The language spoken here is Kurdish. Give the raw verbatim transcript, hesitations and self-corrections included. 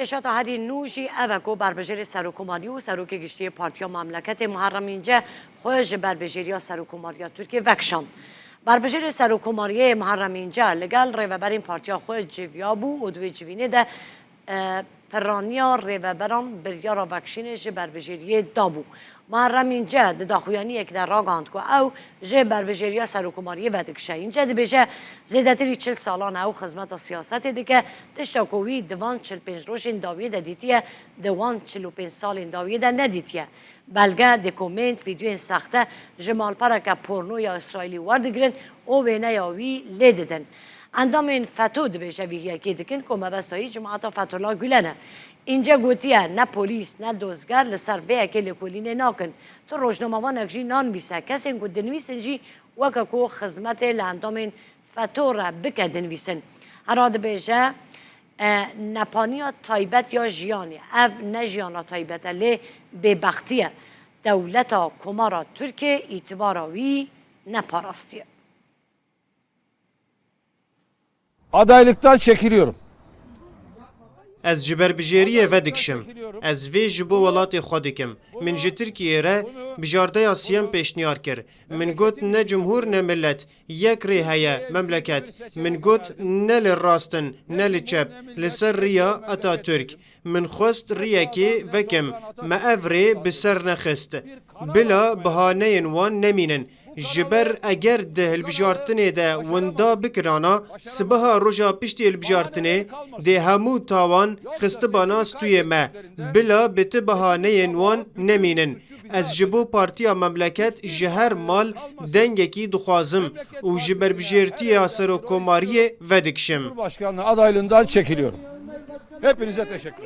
Pêşata herî nû jî ev e ku berbijêrê Serokkomariyê û Serokê Giştî yê Partiya Memleketê Muharrem Înce xwe ji berbijêriya Serokkomariya Tirkiyê vekişand. Berbijêrê Serokkomariyê Muharrem Înce li gel rêveberên partiya xwe civiyabû û di wê civînê de, e, piraniya rêveberan biryara vekişînê ji berbijêriyê dabû. Muharrem Înce di daxuyaniyekê de ragihand ku ew ji berbijêriya Serokkomariyê vedikişe. Înce dibêje, zêdetirî çil salan e ew xizmeta siyasetê dike, tişta ku wî di van çil pênc rojên dawiyê de dîtiye, di wan çil û pênc salên dawiyê de nedîtiye. Belge, dokument, vîdeoyên sexte ji malpereke porno ya Îsraîlî werdigirin û wêneya wî lê didin. Endamên FETO dibêje vî yekê dikin ku mebesta wî cemaeta Fethullah Gulen e. Înce gotiye, ne polîs ne dozger li ser vê yekê lêkolînê nakin. Tu rojnamevanek jî nanivîse, kesên ku dinivîsin jî weke ku xizmetê li endamên FETO re bike dinivîsin. Hera dibêje, e, nepaniya taybet ya jiyanê, ev ne jiyana taybet e, lê bêbextî ye. Dewleta Komara Tirkiyê îtibara wî neparastiye. Adaylıktan çekiliyorum. Ez ji berbijêriyê vedikişim. Ez vê ji bo welatê xwe dikim. Min ji Tirkiyeyê re bijardeya siyem pêşniyar kir. Min got ne cumhur ne millet. Yek rê heye, memleket. Min got ne li rast in, ne li çep. Li ser riya Atatürk. Min xwest riyekê vekim. Me ev rê bi ser nexist. Bila bihaneyên wan nemînin. Ji ber eger di hilbijartinê de winda bikirana, sibeha roja piştî hilbijartinê dê hemû tawan xistibana stûyê me. Bila bi ti bihaneyên wan nemînin. Ez ji bo Partiya Memleket ji her mal dengekî dixwazim û ji berbijêrtiya Serokkomariyê vedikişim. Cumhurbaşkanlığı adaylığından çekiliyorum. Hepinize teşekkür